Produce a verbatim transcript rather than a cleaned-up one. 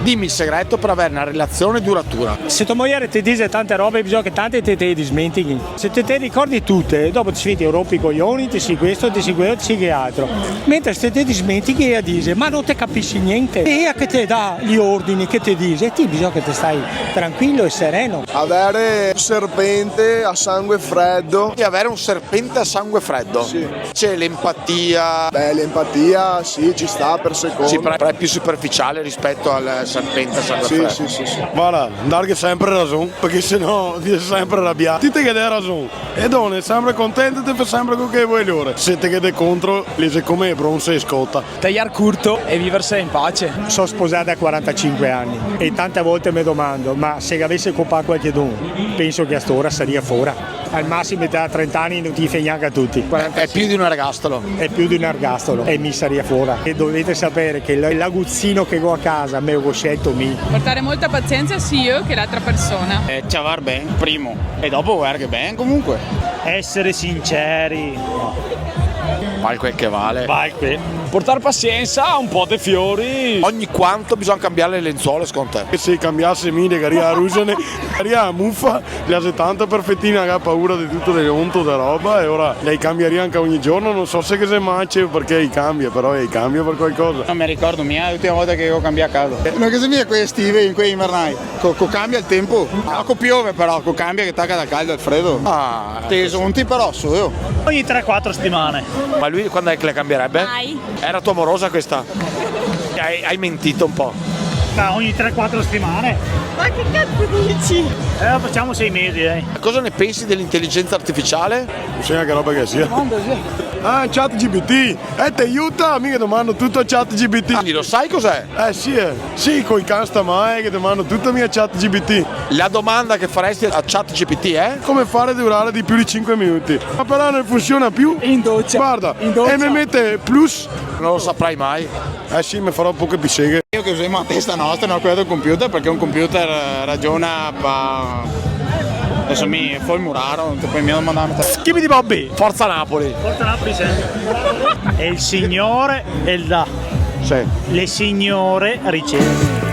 Dimmi il segreto per avere una relazione duratura. Se to mojer te dixe tante robe, bisogna che tante te, te dismenteghi. Se te, te ricordi tute, dopo te si, te rompi i coglioni, te si questo, te si quelo, te si che altro. Mentre se te, te dismenteghi, ela dixe: "Ma no te capisi gnente." E ela che te dà i ordini, che te dixe, e ti bisogna che te stai tranquilo e sereno. Avere un serpente a sangue freddo. E avere un serpente a sangue freddo. Sì. C'è l'empatia. Beh, l'empatia, sì, ci sta per secondo. Sì, però è più superficiale rispetto al serpente a sangue freddo. Sì, sì, sì, sì. Varda, darghe sempre rason, parché se no te xe sempre rabià. Ti te ghe dè rason. E done, sempre contente, te fa sempre quel che vol lore. Se te ghe dè contro, le xe come bronze e scota. Tajar curto e viverse in pace. So sposà da quarantacinque ani e tante volte me domando: "Ma se gavese copà qualchedun?" Penso che a st'ora saria fora. Al masimo, da trenta ani no te i fè gnanca tuti. È più di un ergastolo. È più di un ergastolo e mi saria fora. E dovete sapere che l-, l'aguzino che go a casa me lo go scelto mi. Portare molta pazienza sia io che l'altra persona. Eh, ciavar ben, primo, e dopo volerghe ben comunque. Essere sinceri. Val quel che vale. Val quel. Portar pasiensa, un po' de fiori. Ogni quanto bisogna cambiare le lenzuola, secondo te? E se cambiase mi, le garia a rusene, garia a mufa, le ase tanto perfetina, che ga paura de tuto, de onto, de roba, e ora le cambiaria anca ogni giorno, no so se che se mace o parché le cambia, però le cambia par qualcosa. No me ricordo mia l'ultima volta che go cambià casa. Eh, no ghe xe mia quei estivi, in quei invernai. Co, co cambia el tenpo. Ah, co piove però, co cambia che taca dal caldo al fredo. Ah, te zonti però, so io. Ogni tre quatro setimane. Ma lui quando xe che le cambierebbe? Mai. Era tua morosa questa? Hai, hai mentito un po'. Ma ogni tre quatro setimane. Ma che cazzo dici? Eh, facciamo sei mesi, dai. Cosa ne pensi dell'intelligenza artificiale? No so che roba che sia. Ah, ChatGPT! Eh, te aiuta? Mi che domando tuto a ChatGPT. Quindi lo sai cos'è? Eh, sì, eh. Sì, coi can sta male, che domando tuto mi a ChatGPT. La domanda che faresti a ChatGPT è? Come fare a durare di più di cinque minuti? Ma però non funziona più. In doccia. Guarda, in doccia. E mi mette plus. Non lo saprai mai. Eh sì, me farà un po' che piseghe. Io che usemo la testa nostra, no quela del computer, parché un computer, eh, ragiona pa-, deso mi fo el muraro, no te pol mia domandar. Schibidi Bobby, forza Napoli. Forza Napoli sempre. E el Signore el dà. Sì. Le signore riceve.